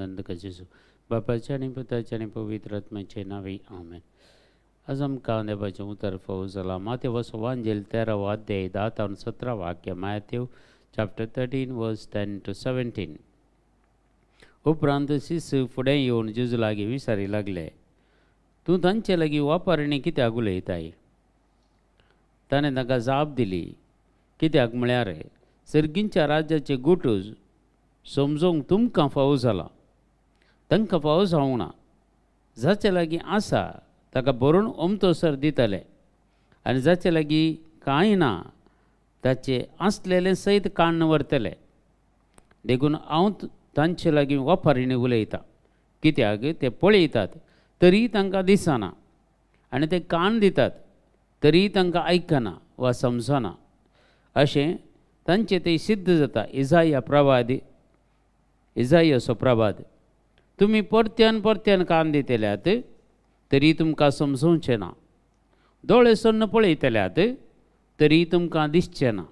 वंदन तुका जेजू. बापाच्या आनी पुताच्या आनी पवित्र आत्म्याचे नांवी आमेन. आज आमकां देवाचें उतर फावो जालां. मातेव वांजेल 13वो अध्याय 10 तावन 17 वाक्य. Matthew chapter 13 verse 10 to 17. उपरांत शिस फुडें येवन जेजू लागीं विचारी लागले, तूं तांचे लागीं वापरणी कित्याक उलयताय? ताणें तांकां जाप दिली, कित्याक म्हळ्यार सर्गींच्या राज्याचे गुट समजूंक तुमकां फावो जालां, तांकां फावो जावंक ना. जाचे लागीं आसा ताका भरून ओमतोसर दितले आनी जाचे लागीं कांय ना ताचे आसलेलें सयत काण्ण व्हरतले. देखून हांव तांचे लागीं वापरिणी उलयतां, कित्याक ते पळयतात तरी तांकां दिसना आनी ते कान दितात तरी तांकां आयकना वा समजना. अशें तांचें तें सिद्ध जाता. इजाया प्रवाद, इजायाचो प्रवाद, तुमी परत्यान परत्यान कान दितल्यात तरी तुमकां समजोवचें ना, दोळे सोन्न पळयतल्यात तरी तुमकां दिसचें ना.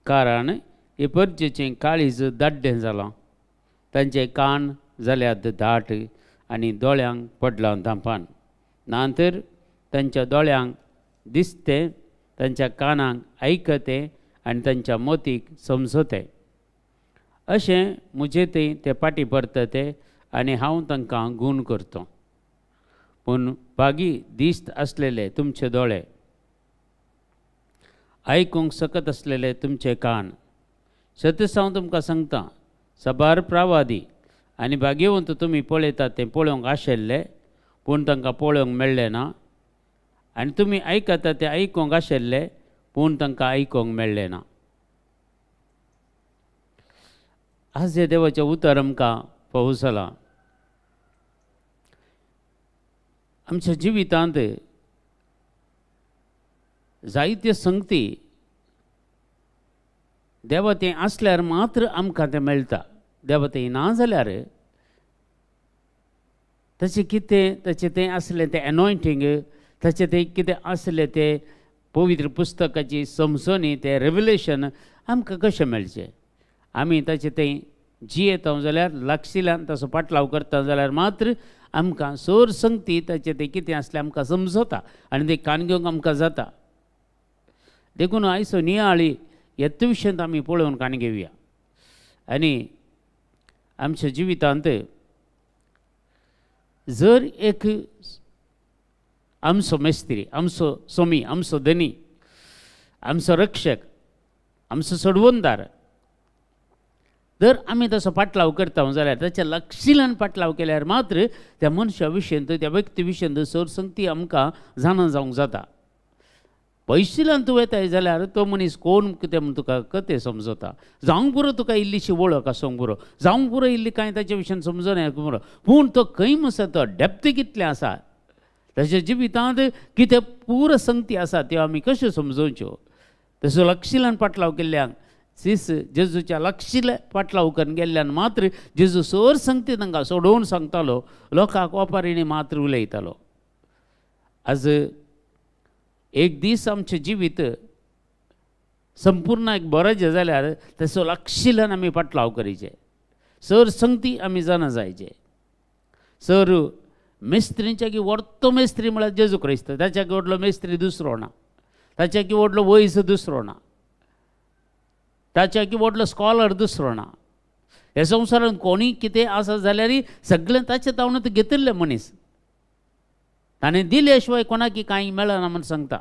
कारण हे परजेचें काळीज दाड्डें जालां, तांचे कान जाल्यात दाट आनी दोळ्यांक पडलां धांपान. ना तर तांच्या दोळ्यांक दिसतें, तांच्या कानांक आयकतें आनी तांच्या मोतीक समजतें. अशें म्हजे थंय ते फाटीं परतते आनी हांव तांकां गूण करतां. पूण भागी दिस्त आसलेले तुमचे दोळे, आयकूंक शकत आसलेले तुमचे कान. सत्यच हांव तुमकां सांगतां, साबार प्रावादी आनी भाग्यवंत तुमी पळयतात तें पळोवंक आशिल्ले, पूण तांकां पळोवंक मेळ्ळें ना, आनी तुमी आयकतात तें आयकूंक आशिल्ले, पूण तांकां आयकूंक मेळ्ळें ना. आज हें देवाचें उतर आमकां फावो जालां. आमच्या जिवितांत जायते संगती देवा तें आसल्यार मात्र आमकां तें मेळटा. देवा तें ना जाल्यार ताचें कितें, ताचें तें आसलें तें एनॉयंटींग, ताचें तें कितें आसलें तें पवित्र पुस्तकाची समजणी, तें रेवलेशन आमकां कशें मेळचें? आमी ताचें तें जियेता जाल्यार, लागशिल्ल्यान ताचो पाटलाव करता जाल्यार मात्र आमकां सोर संगती ताचें तें कितें आसलें आमकां समजता आनी तें कान घेवंक आमकां जाता. देखून आयचो नियाळी येत विशयांत आमी पळोवन कान घेवया आनी आमच्या जिवितांत जर एक आमचो मेस्त्री, आमचो सोमी, आमचो धनी, आमचो रक्षक, आमचो सोडवणदार जर आमी तसो पाटलाव करता जाल्यार, ताच्या लक्षिल्यान पाटलाव केल्यार मात्र त्या मनशा विशयंत, त्या व्यक्ती विशयंत सोर संगती आमकां जाणा जावंक जाता. पयशिल्यान तूं वेताय जाल्यार तो मनीस कोण कितें म्हूण तुका कतें समजता. जावंक पुरो तुका इल्लीशी वळख आसूंक पुरो, जावंक पुरो इल्ली कांय ताच्या विशयान समजून पुरो, पूण तो खंय आसा, तो डेप्थ कितलें आसा, ताच्या जिवितांत कितें पूर संगती आसा त्यो आमी कश्यो समजोवच्यो? तसो लक्षिल्यान पाटलाव केल्ल्यान, सीस जेजूच्या लक्षिले पाटलाव करून गेल्ल्यान मात्र जेजू सोर संगती तांकां सोडोवन सांगतालो, लोकांक वापारिणी मात्र उलयतालो. आज एक दीस आमचें जिवीत संपूर्ण एक बरें जाल्यार तसो लक्षिल्यान आमी पाटलाव करीचे, सर संगती आमी जाणा जायचे. सर मेस्त्रींच्या की व्हडलो मेस्त्री म्हळ्यार जेजू क्रिस्त, ताच्या की व्हडलो मेस्त्री दुसरो ना, ताच्या की व्हडलो वयस दुसरो ना, ताच्या की व्हडलो स्कॉलर दुसरो ना. ह्या संवसारांत कोणीय कितें आसा जाल्यार सगळें ताचे तावणूत घेतिल्लें मनीस, ताणें दिले शिवाय कोणाकी कांय मेळना म्हूण सांगता.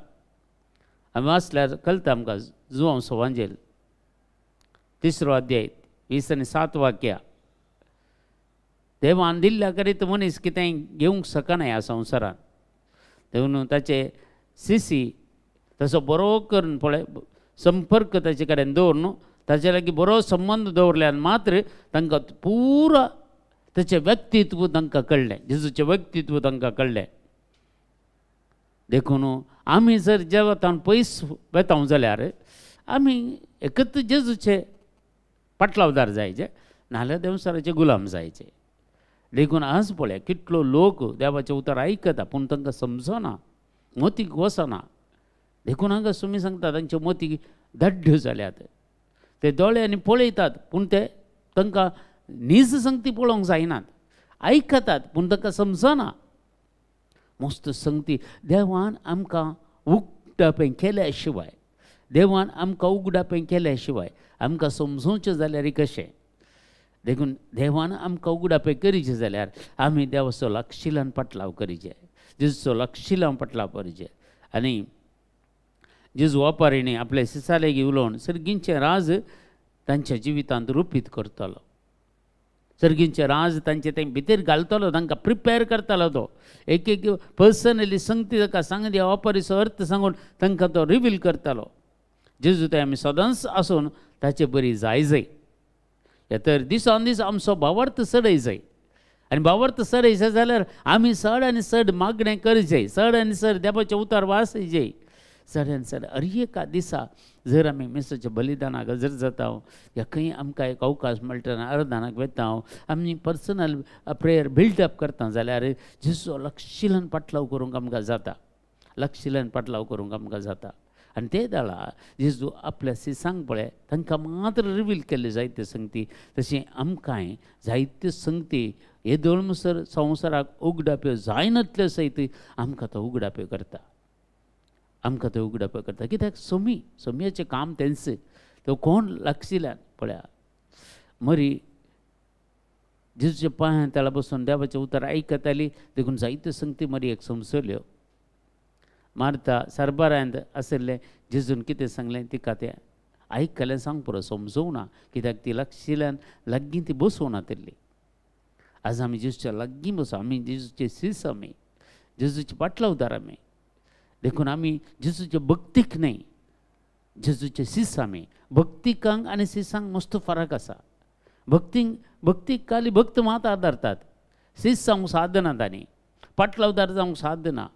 आमी वाचल्यार कळटा आमकां. जुवांव सोवांजेल 3रो अध्याय 20 आनी 7 वाक्या. देवान दिल्ल्या करीत मनीस कितेंय घेवंक शकना ह्या संवसारांत. देखून ताचे सिसी तसो बरो करून पळय संपर्क ताचे कडेन दवरून ताचे लागीं बरो संबंद दवरल्यान मात्र तांकां पुरा ताचें व्यक्तित्व तांकां कळ्ळें, जेजूचें व्यक्तित्व तांकां कळ्ळें. देखून आमी जर देवातान पयस वेता जाल्यार आमी एकच जेजूचे पाटलावदार जायचे, नाजाल्यार देवसाराचे गुलाम जायचे. देखून आज पळय कितलो लोक देवाचें उतर आयकता पूण तांकां समजना, मोतीक वचना. देखून हांगा सुमी सांगता तांचे मोती दड्ड जाल्यात, ते दोळ्यांनी पळयतात पूण ते तांकां नीज संगती पळोवंक जायनात, आयकतात पूण तांकां समजना. मस्त संगती देवान आमकां उगडापें केल्या शिवाय, देवान आमकां उगडापें केल्या शिवाय आमकां समजोवचें जाल्यार कशें? देखून देवान आमकां उगडापें करीचें जाल्यार आमी देवाचो लक्षिलान पाटलाव करीचे, जेजूचो लक्षिलान पाटलाव करीचे. आनी जेजू वापारीणी आपले सिसालेगी उलोवन सर्गींचें राज तांच्या जिवितांत रुपीत करतलो, सर्गींचें राज तांचे तें भितर घालतलो, तांकां प्रिपेर करतालो तो. एक एक पर्सनली संगती ताका सांग, ह्या वापारीचो अर्थ सांगून तांकां तो रिवील करतालो. जेजू ते आमी सदांच आसून ताचे बरी जाय जाय, या तर दिसान दीस आमचो भावार्थ चडय जाय. आनी भावार्थ चडयचे जाल्यार आमी चड आनी चड मागणें करचें, चड आनी चड देवाचें उतार वाचयचें, चड आनी चड. हर एका दिसा जर आमी मिसाच्या बलिदानाक हजर जाता या खंय आमकां एक अवकाश मेळटना अर्दानाक वता, आमी पर्सनल प्रेयर बिल्डअप करता जाल्यार जेजूचो लक्षिलान पाटलाव करूंक आमकां जाता, लक्षिलान पाटलाव करूंक आमकां जाता. आनी ते दाळा जेजू आपल्या सिसांक पळय तांकां मात्र रिवील केल्ले जायते संगती, तशें आमकांय जायत्यो संगती येदोळ मुसर संवसाराक उगडाप्यो जायनातल्यो सयत आमकां तो उगडाप्यो करता, आमकां तो उगडाप्यो करता. कित्याक सोमी सोमयाचें काम तेंच, तो कोण लागशिल्ल्यान पळया मरी जेजूच्या पांयां तळा बसून देवाचें उतर आयकताली, देखून जायत्यो संगती मरी एक समजल्यो. मार्ता सरबारांत आशिल्लें जेजून कितें सांगलें तिका तें आयकलें सांग पुरो, समजोवना ना, कित्याक ती लागशिल्ल्यान लागीं ती बसोवना तिल्ली. आज आमी जेजूच्या लागीं बसो, आमी जेजूचे सीस, आमी जेजूचे पाटलावदार आमी, देखून आमी जेजूचे भक्तीक न्हय जेजूचे सीस आमी. भक्तिकांक आनी सिसांक मस्त फरक आसा. भक्तीक भक्तीक खाली भक्त मात आदारतात, सीस जावंक साधना तांणी, पाटलावदार जावंक साधना.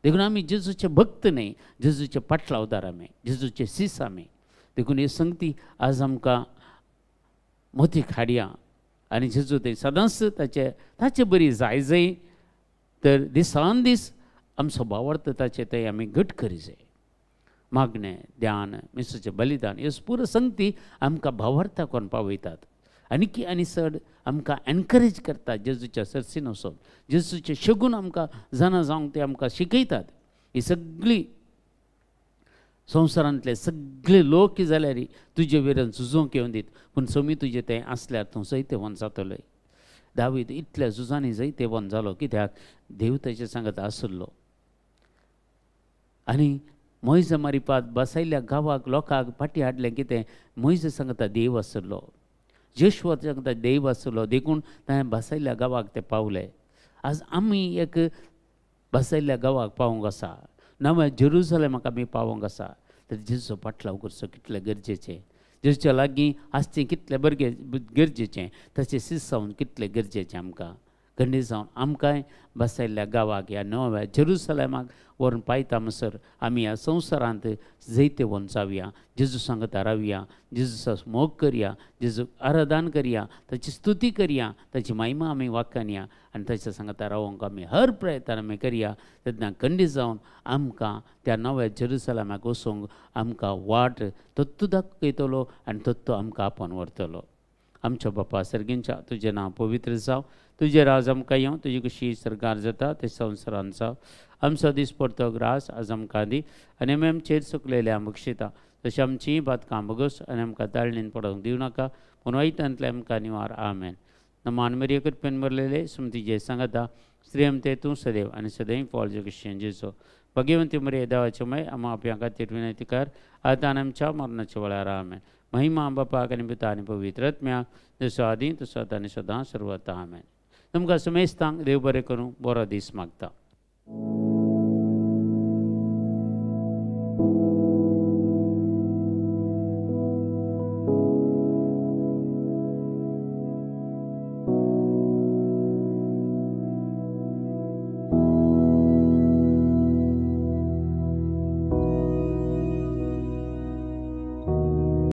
देखून आमी जेजूचे भक्त न्हय, जेजूचे पाटलावदार आमी, जेजूचे सीस आमी. देखून ही संगती आज आमकां मतीक हाडया आनी जेजू ते सदांच ताचे ताचे बरी जाय जाय तर दिसान दीस आमचो भावार्थ ताचे ते आमी घट करी जाय. मागणें, ध्यान, मिसाचें बलिदान ह्यो पुरो संगती आमकां भावार्थाक कोण पावयतात आनी आनी चड आमकां एनकरेज करतात जेजूच्या सर्सीन वचोन, जेजूचे शगून आमकां जाणा जावंक ते आमकां शिकयतात. ही सगळी संवसारांतले सगळे लोक जाल्यार तुजे वेल्यान झुजोंक येवन दीत, पूण सोमी तुजें तें आसल्यार तूं जैतेवन जातलोय. दावीद इतल्या झुजांनी जैतेवन जालो कित्याक देव ताचे सांगत आसलो. आनी मोयज मारिपात बसयल्ल्या गांवाक लोकांक फाटीं हाडलें कितें, मोयज सांगता देव आसलो, जेशुआ सांगता देव आसलो, देखून ताणें बसयल्ल्या गांवाक ते पावले. आज आमी एक बसयल्ल्या गांवाक पावोंक आसा, नव्या जेरुजलेमाक आमी पावोंक आसा. तर जेजूचो पाटलाव करचो कितलें गरजेचें, जेजूच्या लागीं आसचें कितलें बरगे गरजेचें, ताचें सीस जावन कितलें गरजेचें आमकां. खंडीत जावन आमकांय बसयल्ल्या गांवाक ह्या नव्या जेरुसलेमाक व्हरून पायता म्हणसर आमी ह्या संवसारांत जैतेवन जावया, जेजू सांगता रावया, जेजूचो मोग करया, जेजूक आराधन करया, ताची स्तुती करया, ताची महिमा आमी वाखाणया आनी ताच्या सांगता रावोंक आमी हर प्रयत्न आमी करया. तेन्ना खंडीत जावन आमकां त्या नव्या जेरुसलेमाक वचूंक आमकां वाट तत्तू दाखयतलो आनी तत्तू आमकां आपोवन व्हरतलो. आमच्या बापा सर्गींच्या तुजें नांव पवित्र जावं, तुजें राज आमकां येवं, तुजी कशी सरकार जाता ते संवसारांत जावं. आमचो दीस पडतो ग्रास आज आमकां दी आनी आमी आमचेर चुकलेले आमकां बक्षिता तशें आमची बातकां बगस आनी आमकां ताळणीन पडोवंक दिवं नाका, पूण वयतांतले आमकां निवार. आमेन. नमान मरिये कृपेन भरलेले सुमती जय सांगता, स्त्रियम ते तूं सदैव आनी सदैव फॉल जगशीन जेजो. भगवंती मरिये देवाचे मय आमा आपल्या खातीर विनंती कर आतां आमच्या मरणाच्या वेळार. आमेन. महिमा बापाक आनी पुता आनी पवित्र आत्म्याक, जसो आदी तसो आतां आनी सदां सर्वता. आमेन. तुमकां सुमेस्तांक देव बरें करूं, बरो दीस मागता.